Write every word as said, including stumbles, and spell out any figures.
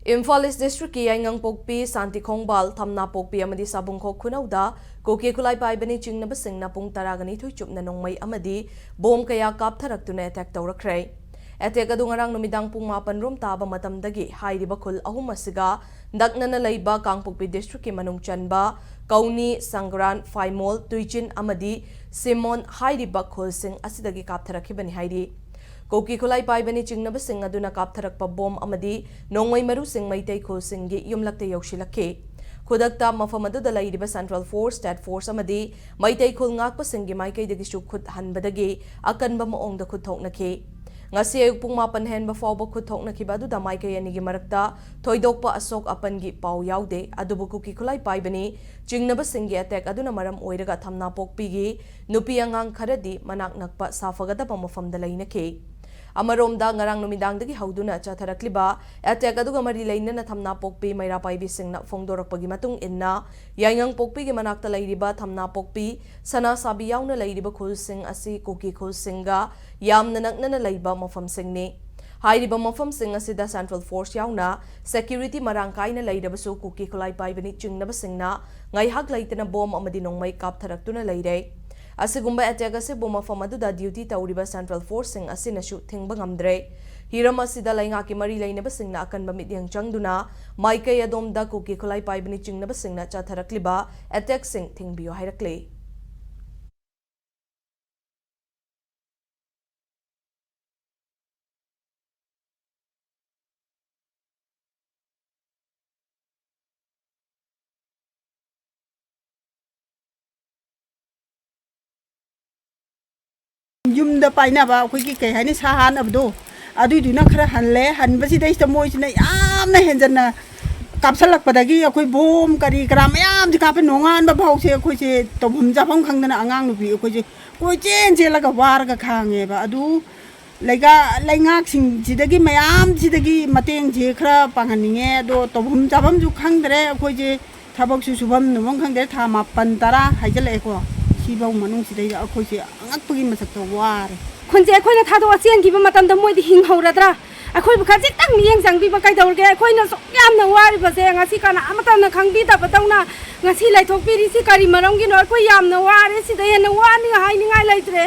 ꯏꯝꯐꯥꯜ ꯏꯁ ꯗꯤꯁꯇ꯭ꯔꯤꯛꯀꯤ ꯌꯥꯏꯉꯪꯄꯣꯛꯄꯤ, ꯁꯥꯟꯇꯤꯈꯣꯡꯕꯥꯜ, ꯊꯝꯅꯥꯄꯣꯛꯄꯤ ꯑꯃꯗꯤ ꯁꯥꯕꯨꯡꯈꯣꯛ ꯈꯨꯅꯧꯗ ꯀꯨꯀꯤ ꯈꯨꯠꯂꯥꯏ ꯄꯥꯏꯕꯅꯤ ꯆꯤꯡꯅꯕꯁꯤꯡꯅ ꯄꯨꯡ ꯇꯔꯥꯒ ꯅꯤꯊꯣꯏ ꯆꯨꯞꯅ ꯅꯣꯡꯃꯩ ꯑꯃꯗꯤ ꯕꯣꯝ ꯀꯌꯥ ꯀꯥꯞꯊꯔꯛꯇꯨꯅ ꯑꯦꯇꯦꯛ ꯇꯧꯔꯛꯈ꯭ꯔꯦ꯫ ꯑꯦꯇꯦꯛ ꯑꯗꯨ ꯉꯔꯥꯡ ꯅꯨꯃꯤꯗꯥꯡ ꯄꯨꯡ ꯃꯥꯄꯟ ꯔꯣꯝ ꯇꯥꯕ ꯃꯇꯝꯗꯒꯤ ꯍꯥꯏꯔꯤꯕ ꯈꯨꯜ ꯑꯍꯨꯝ ꯑꯁꯤꯒ ꯅꯛꯅꯅ ꯂꯩꯕ ꯀꯥꯡꯄꯣꯛꯄꯤ ꯗꯤꯁꯇ꯭ꯔꯤꯛꯀꯤ ꯃꯅꯨꯡ ꯆꯟꯕ ꯀꯧꯅꯤ, ꯁꯪꯒ꯭ꯔꯥꯟ, ꯐꯥꯏꯃꯣꯜ, ꯇꯨꯏꯆꯤꯟ ꯑꯃꯗꯤ ꯁꯤꯃꯣꯟ ꯍꯥꯏꯔꯤꯕ ꯈꯨꯜꯁꯤꯡ ꯑꯁꯤꯗꯒꯤ ꯀꯥꯞꯊꯔꯛꯈꯤꯕꯅꯤ ꯍꯥꯏꯔꯤ꯫ ꯀꯨꯀꯤ ꯈꯨꯠꯂꯥꯏ ꯄꯥꯏꯕꯅꯤ ꯆꯤꯡꯅꯕꯁꯤꯡ ꯑꯗꯨꯅ ꯀꯥꯞꯊꯔꯛꯄ ꯕꯣꯝ ꯑꯃꯗꯤ ꯅꯣꯡꯃꯩ ꯃꯔꯨꯁꯤꯡ ꯃꯩꯇꯩ ꯈꯨꯜꯁꯤꯡꯒꯤ ꯌꯨꯝꯂꯛꯇ ꯌꯧꯁꯤꯜꯂꯛꯈꯤ꯫ ꯈꯨꯗꯛꯇ ꯃꯐꯝ ꯑꯗꯨꯗ ꯂꯩꯔꯤꯕ ꯁꯦꯟꯇ꯭ꯔꯦꯜ ꯐꯣꯔꯁ, ꯁ꯭ꯇꯦꯠ ꯐꯣꯔꯁ ꯑꯃꯗꯤ ꯃꯩꯇꯩ ꯈꯨꯜ ꯉꯥꯛꯄꯁꯤꯡꯒꯤ ꯃꯥꯏꯀꯩꯗꯒꯤꯁꯨ ꯈꯨꯠ ꯍꯟꯕꯗꯒꯤ ꯑꯀꯟꯕ ꯃꯑꯣꯡꯗ ꯈꯨꯠ ꯊꯣꯛꯅꯈꯤ꯫ ꯉꯁꯤ ꯑꯌꯨꯛ ꯄꯨꯡ ꯃꯥꯄꯟ ꯍꯦꯟꯕ ꯐꯥꯎꯕ ꯈꯨꯠ ꯊꯣꯛꯅꯈꯤꯕ ꯑꯗꯨꯗ ꯃꯥꯏꯀꯩ ꯑꯅꯤꯒꯤ ꯃꯔꯛꯇ ꯊꯣꯏꯗꯣꯛꯄ ꯑꯁꯣꯛ ꯑꯄꯟꯒꯤ ꯄꯥꯎ ꯌꯥꯎꯗꯦ꯫ ꯑꯗꯨꯕꯨ ꯀꯨꯀꯤ ꯈꯨꯠꯂꯥꯏ ꯄꯥꯏꯕꯅꯤ ꯆꯤꯡꯅꯕꯁꯤꯡꯒꯤ ꯑꯦꯇꯦꯛ ꯑꯗꯨꯅ ꯃꯔꯝ ꯑꯣꯏꯔꯒ ꯊꯝꯅꯥꯄꯣꯛꯄꯤꯒꯤ ꯅꯨꯄꯤ ꯑꯉꯥꯡ ꯈꯔꯗꯤ ꯃꯅꯥꯛ ꯅꯛꯄ ꯁꯥꯐꯒꯗꯕ ꯃꯐꯝꯗ ꯂꯩꯅꯈꯤ꯫ ꯑꯃꯔꯣꯝꯗ, ꯉꯔꯥꯡ ꯅꯨꯃꯤꯗꯥꯡꯗꯒꯤ ꯍꯧꯗꯨꯅ ꯆꯠꯊꯔꯛꯂꯤꯕ ꯑꯦꯇꯦꯛ ꯑꯗꯨꯒ ꯃꯔꯤ ꯂꯩꯅꯅ ꯊꯝꯅꯥꯄꯣꯛꯄꯤ ꯃꯩꯔꯥ ꯄꯥꯏꯕꯤꯁꯤꯡꯅ ꯐꯣꯡꯗꯣꯔꯛꯄꯒꯤ ꯃꯇꯨꯡ ꯏꯟꯅ, ꯌꯥꯏꯉꯪꯄꯣꯛꯄꯤꯒꯤ ꯃꯅꯥꯛꯇ ꯂꯩꯔꯤꯕ ꯊꯝꯅꯥꯄꯣꯛꯄꯤ, ꯁꯅꯥꯁꯥꯕꯤ ꯌꯥꯎꯅ ꯂꯩꯔꯤꯕ ꯈꯨꯜꯁꯤꯡ ꯑꯁꯤ ꯀꯨꯀꯤ ꯈꯨꯜꯁꯤꯡꯒ ꯌꯥꯝꯅ ꯅꯛꯅꯅ ꯂꯩꯕ ꯃꯐꯝꯁꯤꯡꯅꯤ꯫ ꯍꯥꯏꯔꯤꯕ ꯃꯐꯝꯁꯤꯡ ꯑꯁꯤꯗ ꯁꯦꯟꯇ꯭ꯔꯦꯜ ꯐꯣꯔꯁ ꯌꯥꯎꯅ ꯁꯦꯀ꯭ꯌꯨꯔꯤꯇꯤ ꯃꯔꯥꯡ ꯀꯥꯏꯅ ꯂꯩꯔꯕꯁꯨ, ꯀꯨꯀꯤ ꯈꯨꯠꯂꯥꯏ ꯄꯥꯏꯕꯅꯤ ꯆꯤꯡꯅꯕꯁꯤꯡꯅ ꯉꯥꯏꯍꯥꯛ ꯂꯩꯇꯅ ꯕꯣꯝ ꯑꯃꯗꯤ ꯅꯣꯡꯃꯩ ꯀꯥꯞꯊꯔꯛꯇꯨꯅ ꯂꯩꯔꯦ꯫ ꯑꯁꯤꯒꯨꯝꯕ ꯑꯦꯇꯦꯛ ꯑꯁꯤꯕꯨ ꯃꯐꯝ ꯑꯗꯨꯗ ꯗ꯭ꯌꯨꯇꯤ ꯇꯧꯔꯤꯕ ꯁꯦꯟꯇ꯭ꯔꯦꯜ ꯐꯣꯔꯁꯁꯤꯡ ꯑꯁꯤꯅꯁꯨ ꯊꯤꯡꯕ ꯉꯝꯗ꯭ꯔꯦ꯫ ꯍꯤꯔꯝ ꯑꯁꯤꯗ ꯂꯩꯉꯥꯛꯀꯤ ꯃꯔꯤ ꯂꯩꯅꯕꯁꯤꯡꯅ ꯑꯀꯟꯕ ꯃꯤꯠꯌꯦꯡ ꯆꯪꯗꯨꯅ ꯃꯥꯏꯀꯩ ꯑꯗꯣꯝꯗ ꯀꯨꯀꯤ ꯈꯨꯠꯂꯥꯏ ꯄꯥꯏꯕꯅꯤ ꯆꯤꯡꯅꯕꯁꯤꯡꯅ ꯆꯠꯊꯔꯛꯂꯤꯕ ꯑꯦꯇꯦꯛꯁꯤꯡ ꯊꯤꯡꯕꯤꯌꯨ ꯍꯥꯏꯔꯛꯂꯤ꯫ ꯌꯨꯝꯗ ꯄꯥꯏꯅꯕ ꯑꯩꯈꯣꯏꯒꯤ ꯀꯩ ꯍꯥꯏꯅꯤ, ꯁꯥ ꯍꯥꯠꯅꯕꯗꯣ, ꯑꯗꯨꯏꯗꯨꯅ ꯈꯔ ꯍꯜꯂꯦ꯫ ꯍꯟꯕꯁꯤꯗꯩꯁꯤꯗ ꯃꯣꯏꯁꯤꯅ ꯌꯥꯝꯅ ꯍꯦꯟꯖꯟꯅ ꯀꯥꯞꯁꯜꯂꯛꯄꯗꯒꯤ ꯑꯩꯈꯣꯏ ꯕꯣꯝ ꯀꯔꯤ ꯀꯔꯥ ꯃꯌꯥꯝꯁꯦ ꯀꯥꯞꯄ, ꯅꯣꯡꯉꯥꯟꯕ ꯐꯥꯎꯁꯦ ꯑꯩꯈꯣꯏꯁꯦ ꯇꯧꯐꯝ ꯆꯥꯐꯝ ꯈꯪꯗꯅ ꯑꯉꯥꯡ ꯅꯨꯄꯤ ꯑꯩꯈꯣꯏꯁꯦ ꯀꯣꯏꯆꯦꯟ ꯆꯦꯜꯂꯒ ꯋꯥꯔꯒ ꯈꯥꯡꯉꯦꯕ꯫ ꯑꯗꯨ ꯂꯩꯉꯥꯛꯁꯤꯡꯁꯤꯗꯒꯤ, ꯃꯌꯥꯝꯁꯤꯗꯒꯤ ꯃꯇꯦꯡꯁꯦ ꯈꯔ ꯄꯥꯡꯍꯟꯅꯤꯡꯉꯦ꯫ ꯑꯗꯣ ꯇꯧꯐꯝ ꯆꯥꯐꯝꯁꯨ ꯈꯪꯗ꯭ꯔꯦ ꯑꯩꯈꯣꯏꯁꯦ, ꯊꯕꯛꯁꯨ ꯁꯨꯐꯝ ꯅꯣꯝꯐꯝ ꯈꯪꯗ꯭ꯔꯦ꯫ ꯊꯥ ꯃꯥꯄꯟ ꯇꯔꯥ ꯍꯥꯏꯖꯜꯂꯛꯑꯦꯀꯣ, ꯁꯤꯐꯧ ꯃꯅꯨꯡꯁꯤꯗꯩꯗ ꯑꯩꯈꯣꯏꯁꯦ ꯑꯉꯛꯄꯒꯤ ꯃꯊꯛꯇ ꯋꯥꯔꯦ꯫ ꯈꯨꯟꯁꯦ ꯑꯩꯈꯣꯏꯅ ꯊꯥꯗꯣꯛꯑ ꯆꯦꯟꯈꯤꯕ ꯃꯇꯝꯗ ꯃꯣꯏꯗꯤ ꯍꯤꯡꯍꯧꯔꯗ꯭ꯔꯥ? ꯑꯩꯈꯣꯏꯕꯨ ꯈꯖꯤꯛꯇꯪ ꯃꯤꯠꯌꯦꯡ ꯆꯪꯕꯤꯕ ꯀꯩꯗꯧꯔꯒꯦ? ꯑꯩꯈꯣꯏꯅ ꯁꯨꯛ ꯌꯥꯝꯅ ꯋꯥꯔꯤꯕꯁꯦ ꯉꯁꯤ ꯀꯅꯥ ꯑꯃꯠꯇꯅ ꯈꯪꯕꯤꯗꯕꯗꯧꯅ ꯉꯁꯤ ꯂꯩꯊꯣꯛꯄꯤꯔꯤꯁꯤ ꯀꯔꯤ ꯃꯔꯝꯒꯤꯅꯣ? ꯑꯩꯈꯣꯏ ꯌꯥꯝꯅ ꯋꯥꯔꯦ꯫ ꯁꯤꯗ ꯍꯦꯟꯅ ꯋꯥꯅꯤꯡꯉꯥꯏ ꯍꯥꯏꯅꯤꯡꯉꯥꯏ ꯂꯩꯇ꯭ꯔꯦ꯫